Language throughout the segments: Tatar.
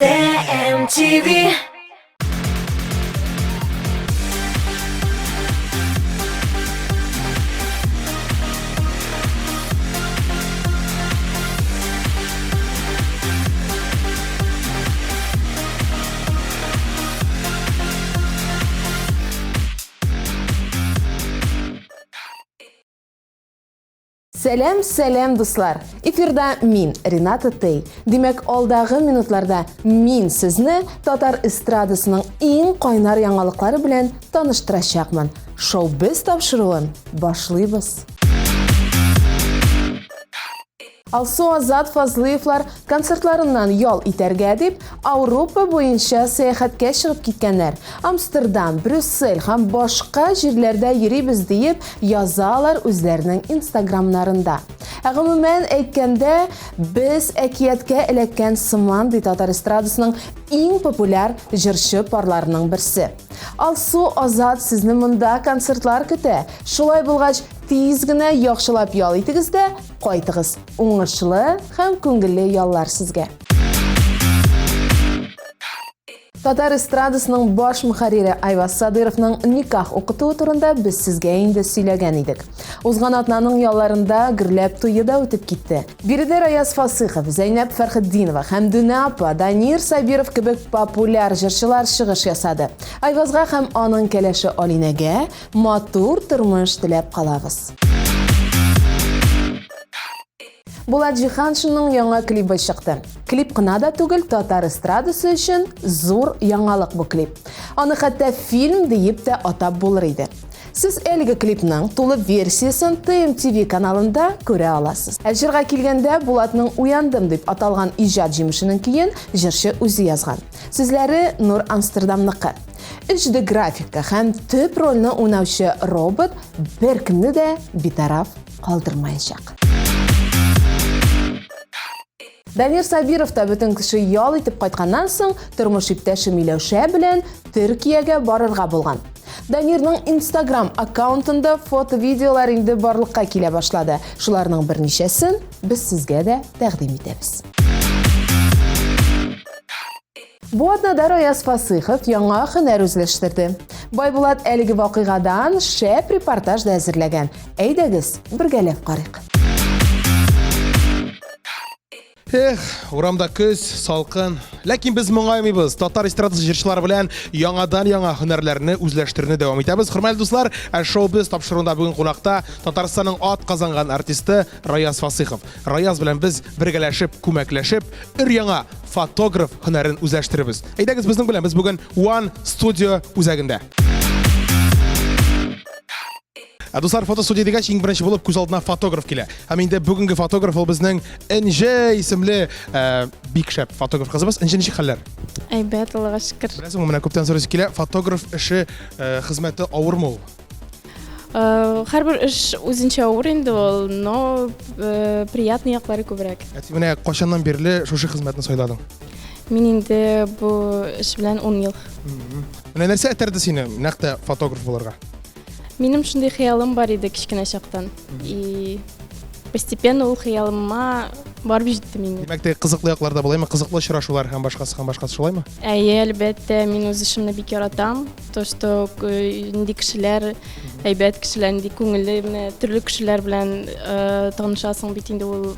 TMTV. Сәлам, сәлам, дуслар! Эфирда мин, Рената Тей. Димәк, алдагы минутларда мин сезне татар эстрадасының иң кайнар яңалыклары белән таныштырачакмын. Шоу-без тапшыруын башлыйбыз. Алсу Азат Фазлыевлар концертларыннан ял итәргә дип, Ауропа буенча сәяхәткә чыгып киткәннәр. Амстердам, Брюссель һәм башка җирләрдә йөрибез диеп язалар үзләренең инстаграмнарында. Ә гомумән әйткәндә, без әкияткә эләккән сыман, ди татар эстрадасының иң популяр җырчы парларының берсе. Алсу Азат сезне монда концертлар көтә. Шулай булгач, тиз генә яхшылап ял итегез дә, Кайтыгыз. Уңышлы һәм күңелле яллар сезгә. Татар эстрадасының баш мөхәррире Айваз Садыровның никах укытуы турында без сезгә инде сөйләгән идек. Узган атнаның ялларында гөрләп туе да үтеп китте. Биредә Раяз Фасыхов, Зәйнәб Фәрхетдинова, Хәмдүнә апа, Данир Сабиров кебек популяр җырчылар чыгыш ясады. Айвазга һәм аның кәләше Алинәгә Матур тормыш теләп калабыз. Булат Җиһаншинның яңа клибы чыкты. Клип кына да түгел, татар эстрадасы өчен зур яңалык бу клип. Аны хәтта фильм диеп тә атап булыр иде. Сез әлеге клипның тулы версиясен TMTV каналында күрә аласыз. Ә җырга килгәндә, Булатның Уяндым дип аталган иҗат җимешенең көен җырчы үзе язган. Сүзләре Нур Амстердамныкы. 3D графика һәм төп рольне уйнаучы робот беркемне дә битараф калдырмаячак. Дамир Сабиров та бөтен кеше ял итеп кайтканнан соң тормыш иптәше Миләүшә белән Төркиягә барырга булган. Дамирның Instagram аккаунтында фото-видеолар инде барлыкка килә башлады. Шуларның берничәсен без сезгә дә тәкъдим итәбез. Бу атнада Раяз Фасыйхов яңа һөнәр үзләштерде. Байбулат әлеге вакыйгадан шәп репортаж да әзерләгән. Әйдәгез, бергәләп карыйк. Эх, урамда көз, салкын. Ләкин без моңаймыйбыз. Татар эстрадасы җырчылары белән яңадан-яңа һөнәрләрне үзләштерүне дәвам итәбез. Хөрмәтле дуслар, ә шоу-без тапшыруында бүген кунакта Татарстанның ат казанган артисты Раяз Фасыйхов. Раяз белән без бергәләшеп, күмәкләшеп, өр-яңа фотограф һөнәрен үзләштерербез. Әйдәгез безнең белән, без бүген One Studio үзәгендә. Ә дуслар, фотостудия дигәч, иң беренче булып күз алдына фотограф килә. Һәм инде бүгенге фотограф ул безнең Энҗе исемле э, бик шәп фотограф кызыбыз. Энҗе, ничек хәлләр? Әйбәт, Аллага шөкер. Беләсеңме, менә күптән сорыйсы килә, фотограф эше э, хезмәте авырмы ул? Э, һәрбер эш үзенчә авыр инде ул, но э, приятный яклары күбрәк. Ә син менә кайчаннан бирле шушы хезмәтне сайладың? Мин инде бу эш белән 10 ел. Менә нәрсә этәрде сине нәкъ тә фотограф булырга? Минем шундый хыялым бар иде кечкенә чактан. И постепенно ул хыялыма барып җиттем инде. Димәк, теге кызыклы яклар да булаймы? Кызыклы очрашулар һәм башкасы һәм башкасы шулаймы? Әйе, әлбәттә, мин үз эшемне бик яратам. То, что э, нинди кешеләр, әйбәт кешеләр, нинди күңелле, менә төрле кешеләр белән э, танышасың бит инде ул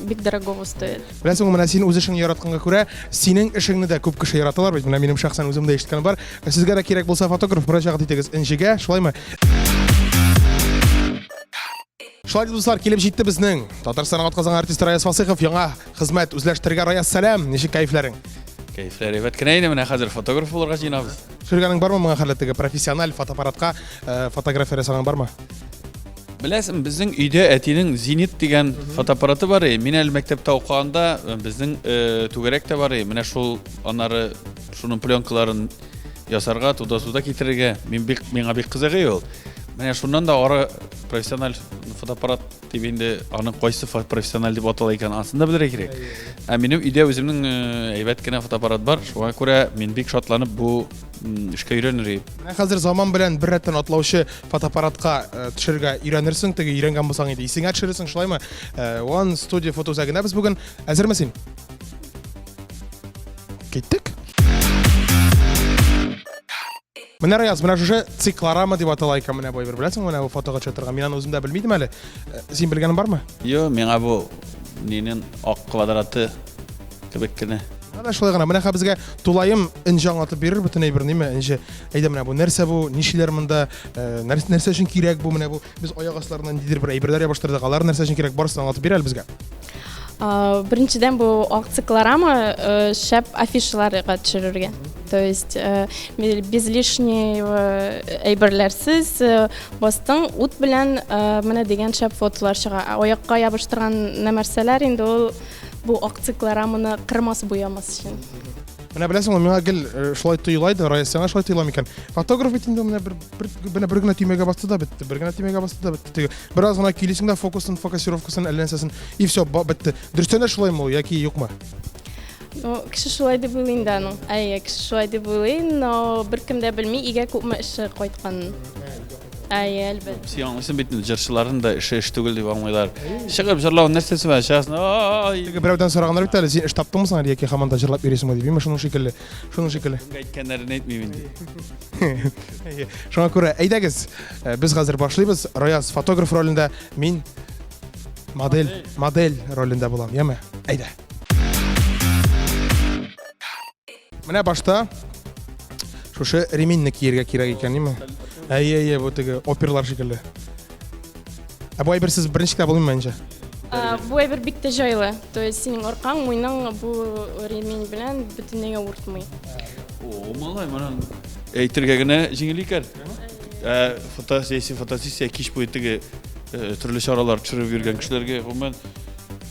бик дорогого стоит. Беләсеңме, менә син үз эшеңне яратканга күрә, синең эшеңне дә күп кеше яраталар бит. Менә минем шәхсән үзем дә ишеткәнем бар. Сезгә дә кирәк булса фотограф, мөрәҗәгать итегез Энҗегә, шулаймы? Шулай дип, дуслар, килеп җитте безнең Татарстанның атказанган артисты Раяз Фасыйхов яңа хезмәт үзләштерергә. Раяз, сәлам, ничек кәефләрең? Кәефләр әйбәт кенә инде, менә хәзер фотограф булырга җыенабыз. Төшергәнең бармы моңа хәтле теге профессиональ фотоаппаратка э, фотография ясаган бармы? Беләсең, безнең өйдә әтинең Зенит дигән фотоаппараты бар иде. Мин әле мәктәптә укыганда э, безнең э, түгәрәк тә бар иде. Менә шул аннары шуның пленкаларын ясарга, туда-суда китерергә. Мин бик миңа бик кызык иде ул. Менә шуннан да ары профессиональ фотоаппарат дип инде аның кайсы профессиональ дип атала икән, анысын да белергә кирәк. Ә минем өйдә үземнең э, әйбәт кенә фотоаппарат бар. Шуңа күрә мин бик шатланып бу эшкә өйрәнер идем. Менә хәзер заман белән бер рәттән атлаучы фотоаппаратка э, төшерергә өйрәнерсең, теге өйрәнгән булсаң инде исеңә төшерерсең, шулаймы? Э, One Studio фотоүзәгендә без бүген. Әзерме син? Киттек. Менә Раяз, менә шушы циклорама дип атала икән менә бу әйбер. Беләсеңме, менә бу фотога төшә торган. Мин аны үзем дә белмидем әле. Э, син белгәнең бармы? Юк, миңа бу нинең ак квадраты кебек кенә. Менә шулай гына. Менә хәзер безгә тулаем Энҗе аңлатып бирер бөтен әйберне, ниме, Энҗе. Әйдә менә бу нәрсә бу, нишиләр монда, э, нәрсә өчен кирәк бу менә бу. Без аяк асларына ниндидер бер әйберләр ябыштырдык, алар нәрсә өчен кирәк, барысын аңлатып бир әле безгә. Беренчедән бу ак циклорама э, шәп афишаларга төшерергә. То есть э, без лишнего әйберләрсез бастың ут белән менә дигән шәп фотолар чыга. Аякка ябыштырган нәмәрсәләр инде ул бу ак циклораманы кырмас буямас өчен. Менә беләсеңме, миңа гел э, шулай тоела иде, Рая, сиңа шулай тоела микән? Фотограф бит инде менә бер, бер, менә бер генә төймәгә басты да бетте, бер генә төймәгә басты да бетте. Теге бераз гына көйлисең дә фокусын, фокусировкасын, әллә нәрсәсен, и все, бетте. Дөрестән дә шулаймы ул яки юкмы? Ну, кеше шулай дип уйлый инде аның. Әйе, кеше шулай дип уйлый, но беркем дә белми, өйгә күпме эше кайтканын. Әйе, әлбәттә. Син аңлыйсың бит инде, җырчыларның да эше эш түгел дип аңлыйлар. Чыгып җырлау нәрсәсе бар? Чыгасың, ай. Теге берәүдән сораганнар бит әле, син эш таптыңмы соң әле яки һаман да җырлап йөрисеңме дип. Имеш, шуның шикелле. Шуның шикелле. Кемгә әйткәннәрен әйтмим инде. Әйе. Шуңа күрә, әйдәгез, э, без хәзер башлыйбыз. Раяз фотограф ролендә, мин модель, модель ролендә булам, яме? Әйдә. Менә башта шушы ременьне киергә кирәк икән, ниме? Әйе, әйе, бу теге оперлар шикелле. Ә бу әйбер сез беренче дә булмыймы инде? Бу әйбер бик тә җайлы. То есть синең аркаң, муеның бу ремень белән бөтенләйгә авыртмый. О, малай, моны әйтергә генә җиңел икән. Ә фотосессия, фотосессия кич буе теге э, төрле чаралар төшереп йөргән кешеләргә гомумән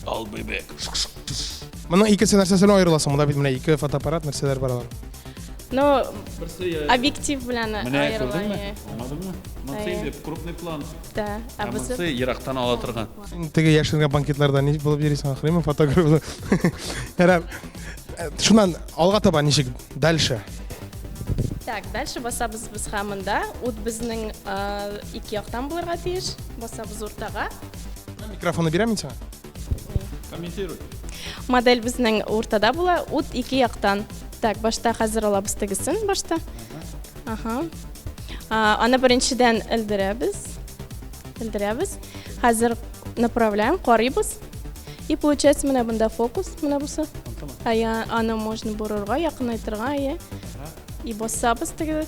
ал бебек. Моның икесе нәрсәсе белән аерыла соң? Монда бит менә ике фотоаппарат нәрсәләр бар алар. Ну, объектив белән Менә күрдеңме? Аңладыңмы? Монысы инде крупный план. Да. Ә монысы ерактан ала торган. Син теге яшеренгән банкетларда ни булып йөрисең ахрымы фотограф? Ярар. Э, шуннан алга таба ничек дальше? Так, дальше басабыз без һәм монда. Ут безнең э, ике яктан булырга тиеш. Басабыз уртага. Микрофонны бирәм мин сиңа. Комментируй. Модель безнең уртада була, ут ике яктан. Так, башта хәзер алабыз тегесен башта. Ага. Аны беренчедән элдерәбез. Элдерәбез. Хәзер направляем, карыйбыз. И получается менә бында фокус, менә бусы. Әйе, аны можно борырга, якынайтырга, әйе. И басабыз теге.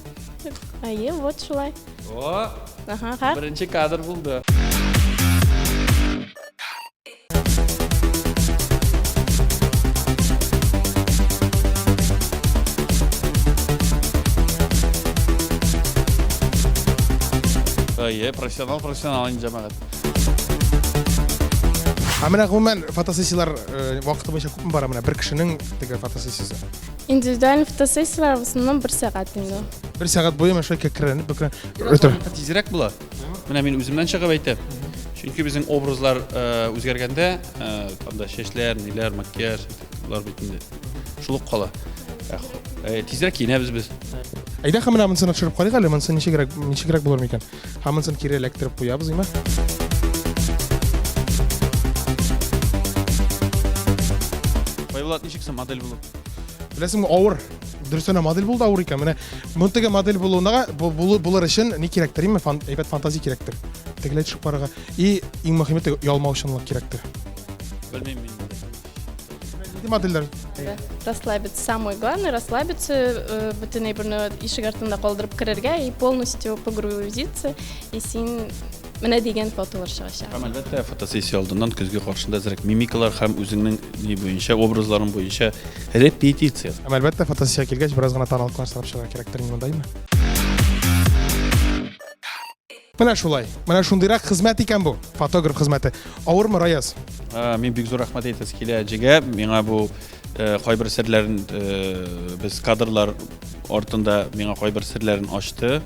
Әйе, вот шулай. О! Ага, Беренче кадр булды. Әйе, профессионал, профессионал инде җәмәгать. Ә менә гомумән фотосессияләр э, вакыты буенча күпме бара менә бер кешенең теге фотосессиясе? Индивидуальный фотосессияләр в основном бер сәгать инде. Бер сәгать буе менә шулай кәкрәнеп, бөкрәнеп. Тизрәк була. Менә мин үземнән чыгып әйтәм. Чөнки безнең образлар э, үзгәргәндә, э, анда чәчләр, ниләр, макияж, болар бит инде шул ук кала. Э, тизрәк киенәбез без. Әйдә һәм менә монысын төшереп карыйк әле, монысы ничегрәк, ничегрәк булыр микән? Һәм монысын кире эләктереп куябыз, име? Байбулат, ничек соң модель булу? Беләсеңме, авыр. Дөрестән дә модель булу да авыр икән. Менә мондагы модель булуына булу булыр өчен ни кирәктер, име? Фан, әйбәт фантазия кирәктер. Тегеләй төшеп карарга. И иң мөһиме теге оялмаучанлык кирәктер. Белмим мин. Нинди модельләр? Расслабиться. Самое главное, расслабиться, э, бөтен әйберне ишек артында калдырып керергә и полностью погрузиться, и син Менә дигән фотолар чыгачак. Һәм әлбәттә, фотосессия алдыннан көзге каршында әзрәк мимикалар һәм үзеңнең ни буенча, образларың буенча репетиция. Һәм әлбәттә, фотосессия килгәч, бераз гына тоналкалар сорап чыгарга кирәктер инде мондаймы? Менә шулай. Менә шундыйрак хезмәт икән бу, фотограф хезмәте. Авырмы, Раяз? Мин бик зур рәхмәт әйтәсе килә Әнҗегә. Миңа бу Э, кайбер серләрен э, без кадрлар артында миңа кайбер серләрен ачты.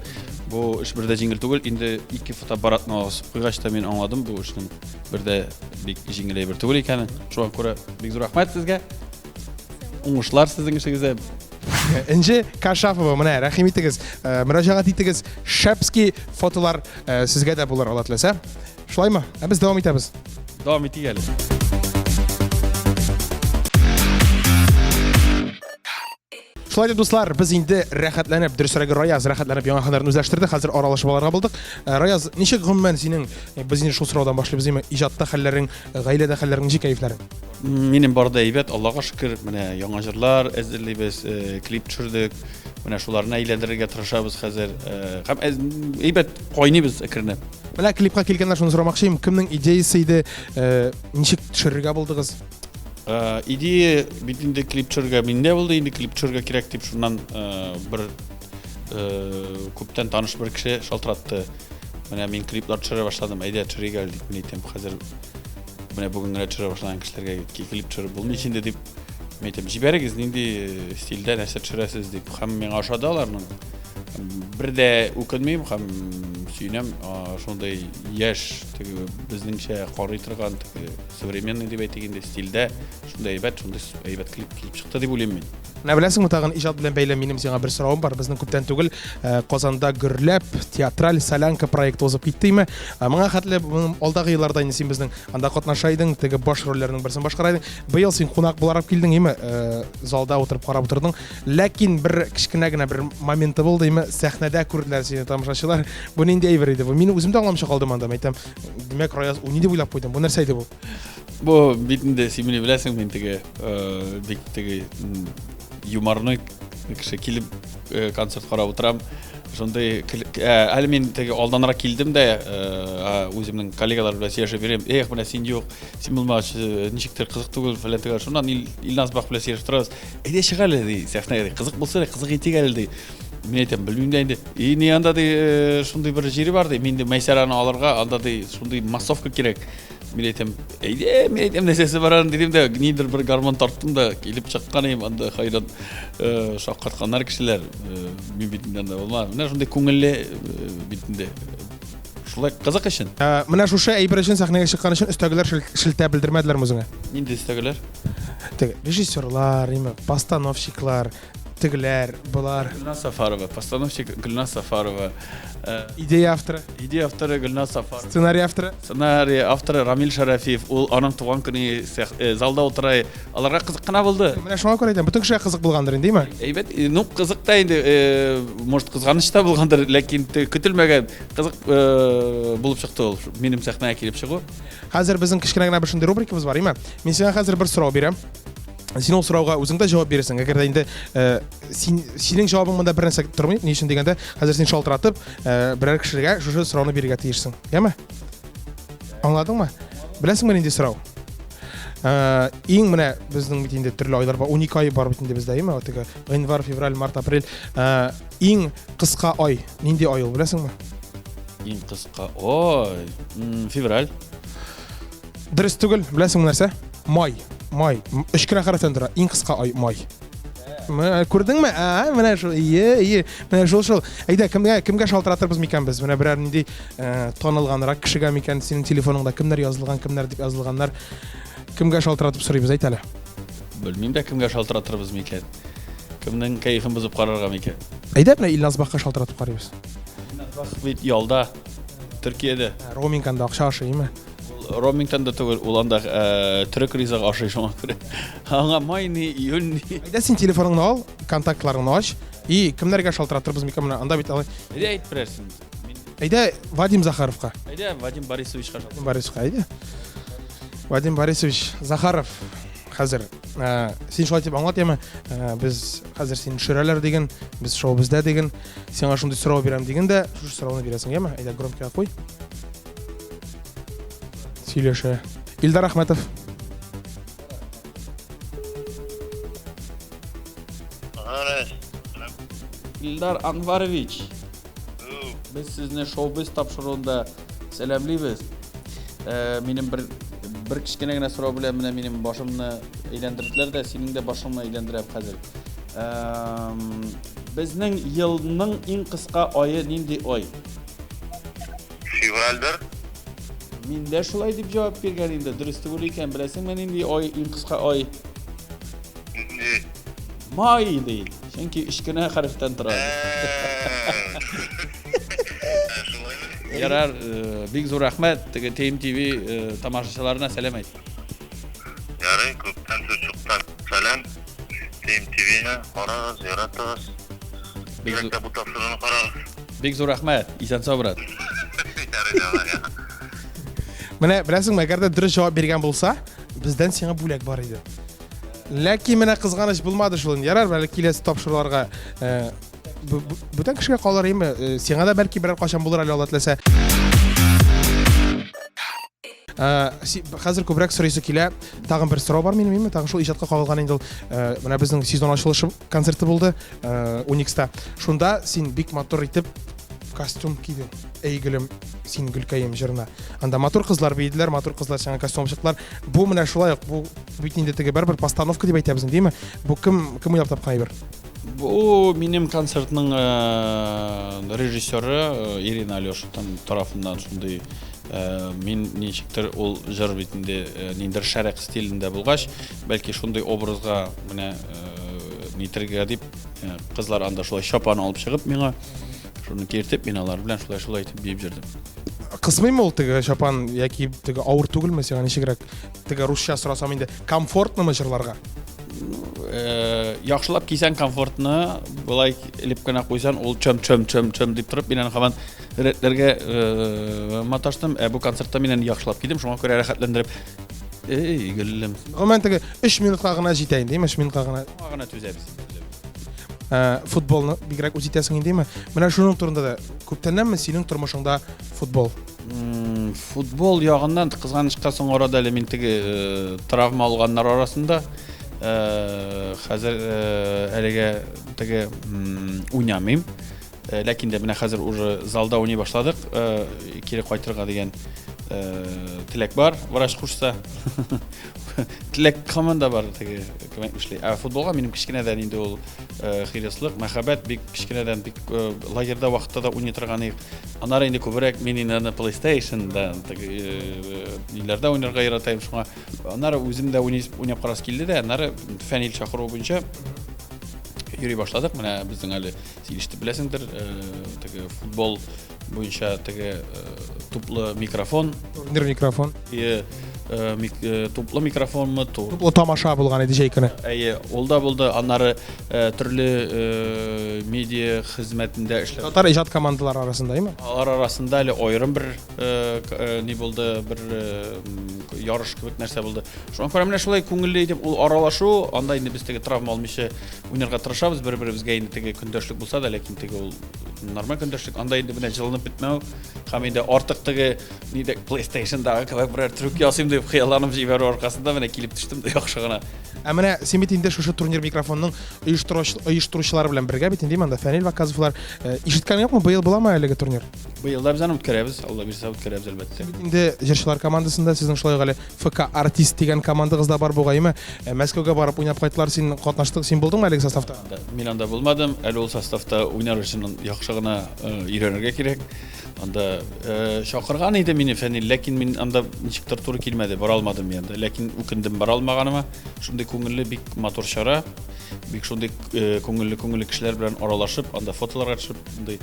Бу эш бер дә җиңел түгел. Инде ике фотоаппаратны асып куйгач та мин аңладым, бу эшнең бер дә бик җиңел әйбер түгел икәнен. Шуңа күрә бик зур рәхмәт сезгә. Уңышлар сезнең эшегездә. Энҗе Кашафова, менә рәхим итегез, э, мөрәҗәгать итегез. Шәпский фотолар сезгә дә булыр, Алла теләсә. Шулаймы? Ә без дәвам итәбез. Дәвам итик әле. Шулай дип, дуслар, без инде рәхәтләнеп, дөресрәге Раяз рәхәтләнеп яңа һөнәрен үзләштерде. Хәзер аралашып алырга булдык. Э, Раяз, ничек гомумән синең, э, без инде шул сораудан башлыйбыз, димме, иҗатта хәлләрең, э, гаиләдә хәлләрең, ничек кәефләрең? Минем бар да әйбәт, Аллага шөкер. Менә яңа җырлар әзерлибез, клип төшердек. Менә шуларны әйләндерергә тырышабыз хәзер. Һәм әйбәт кайныйбыз әкренләп. Менә клипка килгәндә шуны сорамакчы идем, кемнең идеясе иде, ничек төшерергә булдыгыз? Идея бит инде клип төшерергә миндә булды, инде клип төшерергә кирәк дип шуннан бер күптән таныш бер кеше шалтыратты. Менә мин клиплар төшерә башладым, әйдә төшерик әле дип мин әйтәм, хәзер менә бүген генә төшерә башлаган кешеләргә клип төшереп булмый инде дип мин әйтәм, җибәрегез, нинди стильдә нәрсә төшерәсез дип. Һәм миңа ошады аларның. Бер дә үкенмим һәм сөенәм, шундый яшь, теге безнеңчә карый торган, теге современный дип әйтик инде, стильдә шундый әйбәт, шундый әйбәт клип килеп чыкты дип уйлыйм мин. Менә беләсеңме, тагын иҗат белән бәйле минем сиңа бер соравым бар. Безнең күптән түгел э, Казанда гөрләп театраль солянка проекты узып китте име? Э, моңа хәтле алдагы елларда инде син безнең анда катнаша идең, теге баш рольләрнең берсен башкара идең. Быел син кунак буларак килдең име? Э, залда утырып карап утырдың. Ләкин бер кечкенә генә бер моменты булды име? Сәхнәдә күрделәр сине тамашачылар. Бу нинди әйбер иде бу? Мин үзем дә аңламыйча калдым анда. Әйтәм, димәк, Раяз уйный дип уйлап куйдым. Бу нәрсә иде бу? Бу бит инде син мине беләсең, мин теге э, бик теге юморной кеше килеп э, концерт карап утырам. Шундый э, әле мин теге алданрак килдем дә үземнең коллегалар белән сөйләшеп йөрим. Эх, менә син юк, син булмагач, ничектер кызык түгел, фәлән төгәл. Шуннан Илназ Бах белән сөйләшеп торабыз. Әйдә чык әле, ди, сәхнәгә, ди. Кызык булса, кызык итик әле, ди. Мин әйтәм, белмим дә инде. И ни анда ди, шундый бер җире бар ди. Мин ди Мәйсәрәне алырга, анда ди шундый массовка кирәк. Мин әйтәм, әйдә, мин әйтәм, нәрсәсе бар аның дидем дә, нидер бер гармон тарттым да, килеп чыккан идем, анда хайран э, шаккатканнар кешеләр. Э, мин бит инде анда булмадым. Менә шундый күңелле э, бит инде. Шулай кызык өчен. Ә, менә шушы әйбер өчен сәхнәгә чыккан өчен өстәгеләр шелтә белдермәделәрме үзеңә? Нинди өстәгеләр? Теге режиссерлар, име, постановщиклар, тегеләр, болар. Гөлназ Сафарова, постановщик Гөлназ Сафарова. Э, идея авторы. Идея авторы Гөлназ Сафарова. Сценарий авторы. Сценарий авторы Рамил Шәрәфиев. Ул аның туган көне э, залда утыра. Аларга кызык кына булды. Менә шуңа күрә әйтәм, бөтен кешегә кызык булгандыр инде, димме? Әйбәт, э, ну кызык та инде, может кызганыч та булгандыр, ләкин көтелмәгән кызык булып чыкты ул. Минем сәхнәгә килеп чыгу. Хәзер безнең кечкенә генә бер шундый рубрикабыз бар, име? Мин сиңа хәзер бер сорау бирәм. Син ул сорауга үзең дә җавап бирерсең. Әгәр дә инде э, син синең җавабың монда бер нәрсә тормый, ни өчен дигәндә, хәзер син шалтыратып, э, берәр кешегә шушы сорауны бирергә тиешсең. Яме? Аңладыңмы? Беләсеңме нинди сорау? Э, иң менә безнең бит инде төрле айлар бар, 12 ай бар бит инде бездә, әйеме? Теге гыйнвар, февраль, март, апрель. Э, иң кыска ай нинди ай ул, беләсеңме? Иң кыска ай, февраль. Дөрес түгел, беләсеңме нәрсә? Май. Май. Өч кенә хәрефтән тора. Иң кыска ай май. Менә күрдеңме? Ә, менә шул. Ие, ие. Менә шул шул. Әйдә, кемгә кемгә шалтыратырбыз микән без? Менә берәр нинди э, танылганрак кешегә микән синең телефоныңда кемнәр язылган, кемнәр дип язылганнар? Кемгә шалтыратып сорыйбыз, әйт әле. Белмим дә кемгә шалтыратырбыз микән. Кемнең кәефен бозып карарга микән? Әйдә, менә Илназ Бахка шалтыратып карыйбыз. Илназ Бах бит ялда. Төркиядә. Роуминг анда акча ашый, име? Ул роумингтан да түгел, ул анда э, төрек ризыгы ашый шуңа күрә. Аңа май ни, июнь ни. Әйдә син телефоныңны ал, контактларыңны ач и кемнәргә шалтыратырбыз микән менә анда бит алай. Әйдә әйт берәрсен. Мин... Әйдә Вадим Захаровка. Әйдә Вадим Борисовичка шалтырат. Вадим Борисовичка, әйдә. Вадим Борисович Захаров хәзер ә, син шулай дип аңлат яме ә, без хәзер сине төшерәләр диген без шоу бездә диген сиңа шундый сорау бирәм диген дә шушы сорауны бирәсең яме әйдә громкийга куй Сөйләшә. Илдар Әхмәтов. Илдар Анварович. Без сезне шоу-біз тапшыруында сәламлибез. Э, минем бер бер кечкенә генә сорау белән менә минем башымны әйләндерделәр дә, синең дә башыңны әйләндерәм хәзер. Безнең елның иң кыска ае нинди ай? Февральдер. Мин дә шулай дип җавап биргән инде. Дөрес түгел икән. Беләсеңме нинди ай иң кыска ай? Нинди? Май ди. Чөнки өч кенә хәрефтән тора. Ярар, э, бик зур рәхмәт. Теге TMTV э, тамашачыларына сәлам әйт. Ярый, күптән сүз чыккан сәлам. TMTV-га. Сезне карагыз, яратыгыз. Бигрәк тә бу тапшыруны карагыз. Бик зур рәхмәт. Исән сау, брат. Менә беләсеңме, әгәр дә дөрес җавап биргән булса, бездән сиңа бүләк бар иде. Ләкин менә кызганыч булмады шул инде. Ярар, әле киләсе тапшыруларга э, бүтән кешегә калыр име? Э, сиңа да бәлки берәр кайчан булыр әле, Алла теләсә. Э, хәзер күбрәк сорыйсы килә. Тагын бер сорау бар минем, име? Тагын шул иҗатка кагылган инде ул. Э, менә безнең сезон ачылышы концерты булды э, Уникста. Шунда син бик матур итеп костюм кидең. Эй гөлем, син гөлкәем җырына. Анда матур кызлар биеделәр, матур кызлар сиңа костюм чыктылар. Бу менә шулай ук, бу бит инде теге барыбер постановка дип әйтәбез инде, димме? Бу кем кем уйлап тапкан әйбер? Бу минем концертның э, режиссеры э, Ирина Алешина тарафыннан шундый э, мин ничектер ул җыр бит инде ниндидер шәрык стилендә булгач, бәлки шундый образга менә нитергә дип кызлар анда шулай чапан алып чыгып миңа шуны киертеп, мин алар белән шулай шулай итеп биеп йөрдем. Кысмыймы ул теге чапан яки теге авыр түгелме сиңа ничегрәк? Теге русча сорасам инде, комфортнымы җырларга? Э, яхшылап кисәң комфортны, болай элеп кенә куйсаң, ул чөм чөм чөм чөм дип торып, мин аны һаман рәтләргә э, маташтым. Ә бу концертта мин аны яхшылап кидем, шуңа күрә рәхәтләндереп. Эй, гөллем. Гомумән теге 3 минутка гына җитә инде, 3 минутка гына. Шуңа гына түзәбез. Э, футболны бигрәк үз итәсең инде, Менә шуның турында да күптәннәнме синең тормышыңда футбол? Футбол ягыннан кызганычка соңгы арада әле мин теге э, травма алганнар арасында э, хәзер э, әлегә теге уйнамыйм. Ләкин дә менә хәзер уже залда уйный башладык. Кире кайтырга дигән теләк бар, врач кушса. Теләк һаман да бар теге кем әйтмешли. Ә футболга минем кечкенәдән инде ул хирыслык, мәхәббәт бик кечкенәдән бик лагерьда вакытта да уйный торган идек. Аннары инде күбрәк мин инде аны PlayStation-да теге ниләрдә уйнарга яратам шуңа. Аннары үзем дә уйнап карасы килде дә, аннары Фәнил чакыруы буенча йөри башладык. Менә безнең әле син ишетеп беләсеңдер, теге футбол буенча теге туплы микрофон. Турнир микрофон. Туплы микрофонмы? Туплы тамаша булган иде җәй көне. Әйе, ул да булды. Аннары төрле медиа хезмәтендә эшләп. Татар иҗат командалары арасында, әйме? Алар арасында әле аерым бер ни булды, бер ярыш кебек нәрсә булды. Шуңа күрә менә шулай күңелле итеп ул аралашу, анда инде без теге травма алмыйча уйнарга тырышабыз, бер-беребезгә инде теге көндәшлек булса да, ләкин теге ул нормаль көндәшлек. Анда инде менә җылынып бетмәү һәм инде артык теге нидә PlayStation-дагы кебек берәр трюк ясыйм дип хыялланып җибәрү аркасында менә килеп төштем дә яхшы гына. Ә менә син бит инде шушы турнир микрофонның оештыручылары белән бергә бит инде монда Фәнил Ваказовлар. Э, ишеткән юкмы, быел буламы әлеге турнир? Быел да без аны үткәрәбез, Алла бирсә үткәрәбез әлбәттә. Бит инде җырчылар командасында сезнең шулай ук әле ФК Артист дигән командагыз да бар бугаймы? Э, Мәскәүгә барып уйнап кайттылар, син катнаштың, син булдыңмы әлеге составта? Мин анда булмадым, әле ул составта уйнар өчен яхшы гына э, өйрәнергә кирәк. Анда э, чакырган иде мине Фәнил, ләкин мин анда ничектер туры килмәде, бара алмадым мин анда. Ләкин үкендем бара алмаганыма. Шундый күңелле, бик матур чара. Бик шундый э, күңелле күңелле кешеләр белән аралашып, анда фотоларга төшеп, шундый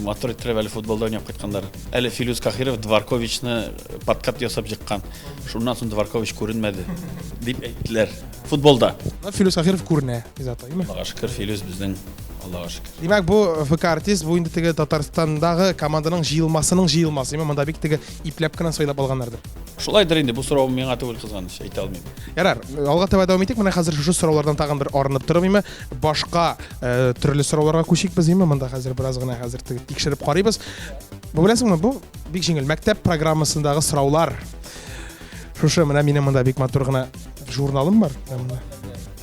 матур иттереп әле футболда уйнап кайтканнар. Әле Филүс Кахиров Дворковичны подкат ясап жыккан. Шуннан соң Дворкович күренмәде, дип әйттеләр. Футболда. Филүс Кахиров күренә, зато, әйме? Аллага шөкер, Филүс безнең Аллага шөкер. Димәк, бу ФК Артист, бу инде теге Татарстандагы команданың җыелмасының җыелмасы. Димәк, монда бик теге ипләп кенә сайлап алганнардыр. Шулайдыр инде, бу сорау миңа түгел, кызганыч, әйтә алмыйм. Ярар, алга таба дәвам итик. Менә хәзер шушы сораулардан тагын бер арынып торып, име, башка э, төрле сорауларга күчик без, име, монда хәзер бераз гына хәзер теге тикшереп карыйбыз. Бу беләсеңме, бу бик җиңел. Мәктәп программасындагы сораулар. Шушы менә минем монда бик матур гына журналым бар. Менә монда.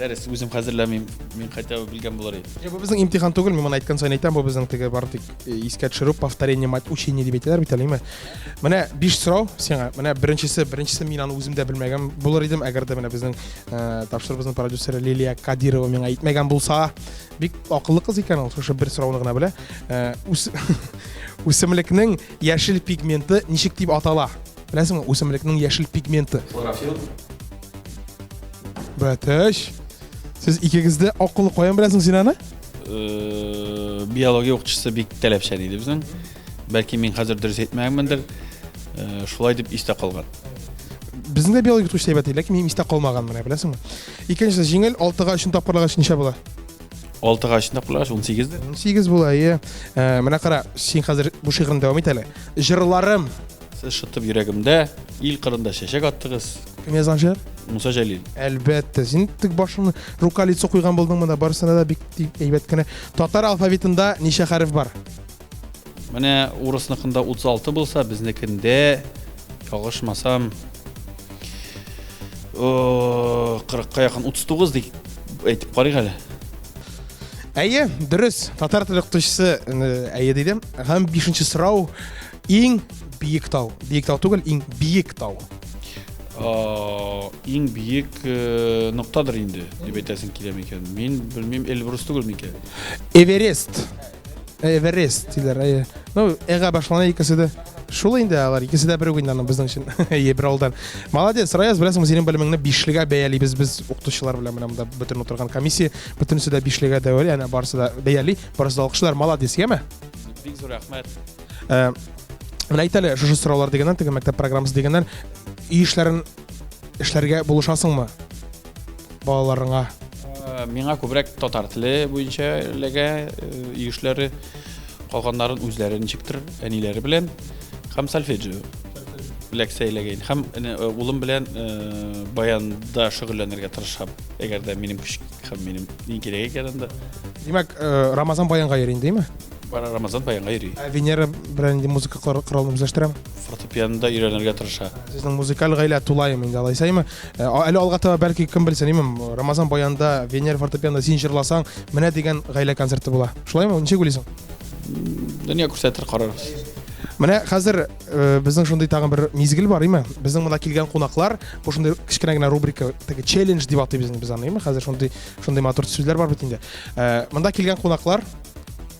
Дәрес үзем хәзерләмим. Мин хотя бы белгән булыр идем. Бу безнең имтихан түгел, мин моны әйткән саен әйтәм, бу безнең теге бары тик э, искә төшерү, повторение мать учение дип әйтәләр бит әле, әйме? Менә биш сорау сиңа. Менә беренчесе, беренчесе мин аны үзем дә белмәгән булыр идем, әгәр дә менә безнең э, тапшырубызның продюсеры Лилия Кадирова миңа әйтмәгән булса, бик акыллы кыз икән ул, шушы бер сорауны гына белә. Э, үс үсемлекнең яшел пигменты ничек дип атала? Беләсеңме, үсемлекнең яшел пигменты. Хлорофилл. Бәтәш. Сез икегез дә акыллы каян беләсең син аны? Э, биология укытучысы бик таләпчән иде безнең. Бәлки мин хәзер дөрес әйтмәгәнмендер. Э, шулай дип истә калган. Безнең дә биология укытучысы әйбәт иде, ләкин минем истә калмаган менә, беләсеңме? Икенчесе җиңел, 6-га 3 тапкырлагач ничә була? Алтыга өчен дә куйгач, 18 дә. 18 була, әйе. Менә кара, син хәзер бу шигырьне дәвам ит әле. Җырларым. Сез шытып йөрәгемдә, ил кырында чәчәк аттыгыз. Кем язган шигырь? Муса Җәлил. Әлбәттә, син тек башыңны рука лицо куйган булдың монда, барысына да бик әйбәт кенә. Татар алфавитында ничә хәреф бар? Менә урысныкында 36 булса, безнекендә ялгышмасам 40-ка якын 39 дип әйтеп карыйк әле. Әйе, дөрес. Татар теле укытучысы әйе диде. Һәм бишенче сорау иң биек тау. Биек тау түгел, иң биек тау. Иң биек ноктадыр инде, дип әйтәсең килә микән? Мин белмим, Эльбрус түгел микән? Эверест. Эверест диләр, әйе. Ну, эга башлана икесе дә. Шул инде алар, икесе дә бер үк инде аның безнең өчен. Әйе, бер алдан. Молодец, Раяз, беләсеңме, синең белемеңне бишлегә бәялибез без укытучылар белән менә монда бөтен утырган комиссия, бөтенесе дә бишлегә дәвали, әнә барысы да бәяли, барысы да алкышлар. Молодец, яме? Бик зур рәхмәт. Э, менә әйт әле, шушы сораулар дигәннән, теге мәктәп программасы дигәннән, өй эшләрен эшләргә булышасыңмы? Балаларыңа? Э, миңа күбрәк татар теле буенча эләгә э, өй эшләре, калганнарын үзләре ничектер әниләре белән һәм сольфеджио эләксә эләгә инде. Һәм э, улым белән баянда шөгыльләнергә тырышам. Әгәр дә минем көч һәм минем ни кирәк икән анда. Димәк, Рамазан баянга йөри инде, димме? Бара Рамазан баянга йөри. Ә Венера белән инде музыка коралын үзләштерәме? Фортепианода өйрәнергә тырыша. Сезнең музыкаль гаилә тулаем инде алайса, әйме? Э, әле алга таба бәлки кем белсен, әйме, Рамазан баянда, Венера фортепианода син җырласаң, менә дигән гаилә концерты була. Шулаймы? Ничек уйлыйсың? Дөнья күрсәтер, карарбыз. Менә хәзер э, безнең шундый тагын бер мизгел бар, әйме? Безнең монда килгән кунаклар, бу шундый кечкенә генә рубрика, теге челлендж дип атыйбыз инде без аны, әйме? Хәзер шундый шундый матур сүзләр бар бит инде. Э, монда килгән кунаклар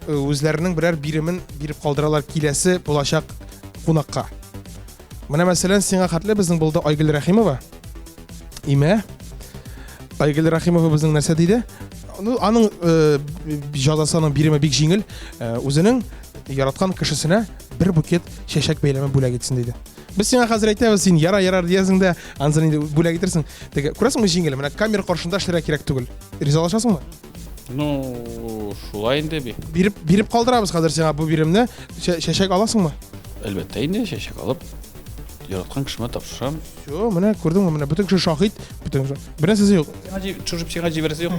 Э, үзләренең берәр биремен биреп калдыралар киләсе булачак кунакка. Менә мәсәлән, сиңа хәтле безнең булды Айгөл Рәхимова. Име? Айгөл Рәхимова безнең нәрсә диде? Ну, аның э, җазасы, аның биреме бик җиңел. Э, үзенең яраткан кешесенә бер букет чәчәк бәйләме бүләк итсен диде. Без сиңа хәзер әйтәбез, син яра ярар диясең дә, ансын инде бүләк итерсең. Теге, күрәсеңме, җиңел, менә камера каршында эшләргә кирәк түгел. Ризалашасыңмы? Ну, шулай инде бик. Биреп, биреп калдырабыз хәзер сиңа бу биремне. Чәчәк аласыңмы? Әлбәттә инде, чәчәк алып, яраткан кешемә тапшырам. Всё, менә күрдеңме, менә бөтен кеше шаһит, бөтен кеше. Бер нәрсәсе юк. Төшереп сиңа җибәрәсе юк.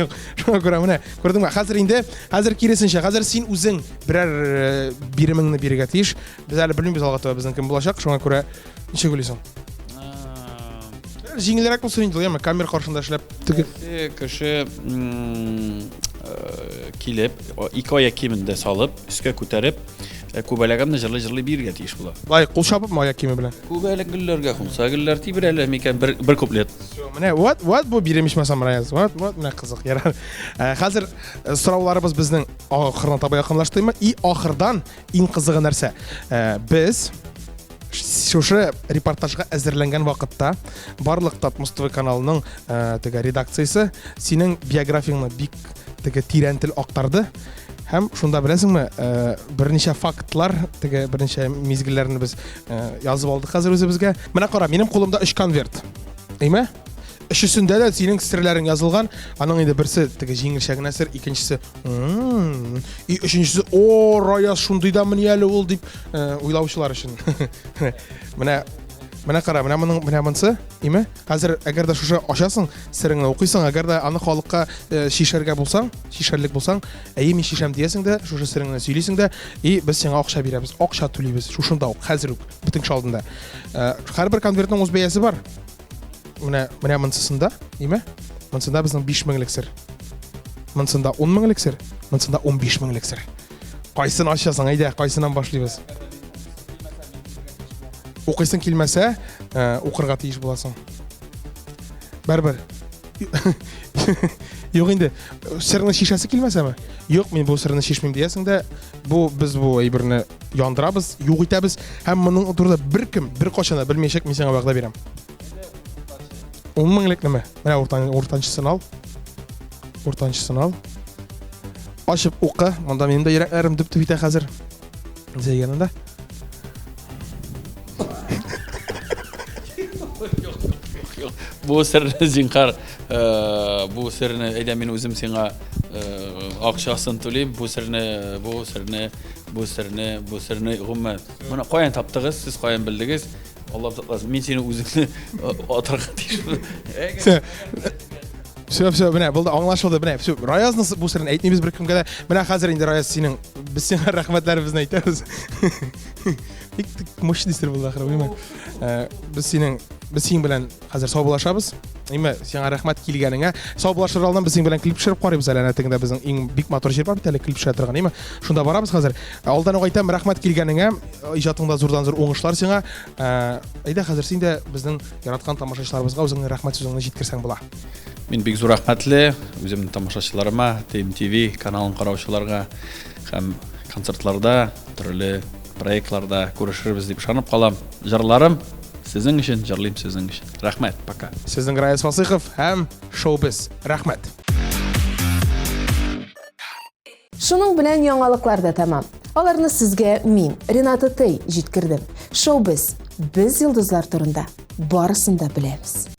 Юк. Шуңа күрә менә күрдеңме? Хәзер инде, хәзер киресенчә, хәзер син үзең берәр э, биремеңне бирергә тиеш. Без әле белмибез алга таба безнең кем булачак, шуңа күрә ничек уйлыйсың? Җиңелрәк булсын инде, яме камера каршында эшләп. Теге кеше килеп, ике аяк киемен дә салып, өскә күтәреп, күбәләгемне җырлый-җырлый биергә тиеш була. Лай, кул чабыпмы аяк киеме белән? Күбәләк гөлләргә кунса, гөлләр тибрәлә микән бер, бер куплет. Всё, менә вот, вот бу бирем ичмасам Раяз. Вот, вот менә кызык. Ярар. Хәзер сорауларыбыз безнең ахырына таба якынлаштымы? И ахырдан иң кызыгы нәрсә? Без шушы репортажга әзерләнгән вакытта барлык Татмус ТВ каналының э, теге редакциясе синең биографияңне бик теге тирән тел актарды. Һәм шунда беләсеңме, э, берничә фактлар, теге берничә мизгелләрне без э, язып алдык хәзер үзебезгә. Менә кара, минем кулымда өч конверт. Әйме? Өчесендә дә синең серләрең язылган. Аның инде берсе теге җиңелчә генә сер, икенчесе и өченчесе о, Раяз шундый да мени әле ул дип э, уйлаучылар өчен. Менә менә кара, менә моның менә монысы, име? Хәзер әгәр дә шушы ачасың, сереңне укыйсың, әгәр дә аны халыкка э, чишәргә булсаң, чишәрлек булсаң, әйе мин чишәм диясең дә, шушы сереңне сөйлисең дә, и без сиңа акча бирәбез, акча түлибез шушында ук, хәзер үк, бөтен кеше алдында. Э, һәрбер конвертның үз бәясе бар. Менә, менә монсысында, име? Монсында безнең 5 меңлек сер. Монсында 10 меңлек сер, монсында 15 меңлек сер. Кайсын ачасың, әйдә, кайсыннан башлыйбыз? Укыйсың килмәсә, э, укырга тиеш буласың. Бәрбер. Юк инде, серне шишәсе килмәсәме? Юк, мин бу серне шишмим диясең дә, бу без бу әйберне яндырабыз, юк итәбез һәм моның турында беркем беркайчан да белмәячәк, мин сиңа вәгъдә бирәм. 10 меңлекнеме? Менә уртан, уртанчысын ал. Уртанчысын ал. Ачып укы. Монда минем дә йөрәкләрем дөп-дөп итә хәзер. Зәйгәнендә. Бу серне зинхар, э, Бу серне, әйдә мин үзем сиңа акчасын түлим, бу серне, бу серне, бу серне, бу серне, гомумән. Моны каян таптыгыз, сез каян белдегез? Алла сакласын, мин сине үзеңне атарга тиешмен. Все, все, менә булды, аңлашылды. Менә, все, Раязның бу серен әйтмибез беркемгә дә. Менә хәзер инде Раяз синең без сиңа рәхмәтләребезне әйтәбез. Бик мощный сер булды ахыры, белмим. Э, без синең без синең белән Хәзер саубуллашабыз. Име, сиңа рәхмәт килгәнеңә. Саубуллашыр алдыннан без синең белән клип төшереп карыйбыз әле. Әнә тегендә безнең иң бик матур җир бар бит әле клип төшерә торган, име. Шунда барабыз хәзер. Алдан ук әйтәм, рәхмәт килгәнеңә. Иҗатыңда зурдан зур уңышлар сиңа. Ә, әйдә хәзер син дә безнең яраткан тамашачыларыбызга үзеңнең рәхмәт сүзеңне җиткерсәң була. Мин бик зур рәхмәтле үземнең тамашачыларыма, TMTV каналын караучыларга һәм концертларда, төрле проектларда күрешербез дип ышанып калам. Җырларым Сезнең өчен җырлыйм сезнең өчен. Рәхмәт, пока. Сезнең Раяз Фасыйхов һәм Шоу-Без. Рәхмәт. Шуның белән яңалыклар да тәмам. Аларны сезгә мин, Рената Тей, җиткердем. Шоу-Без. Без йолдызлар турында барысын да беләбез.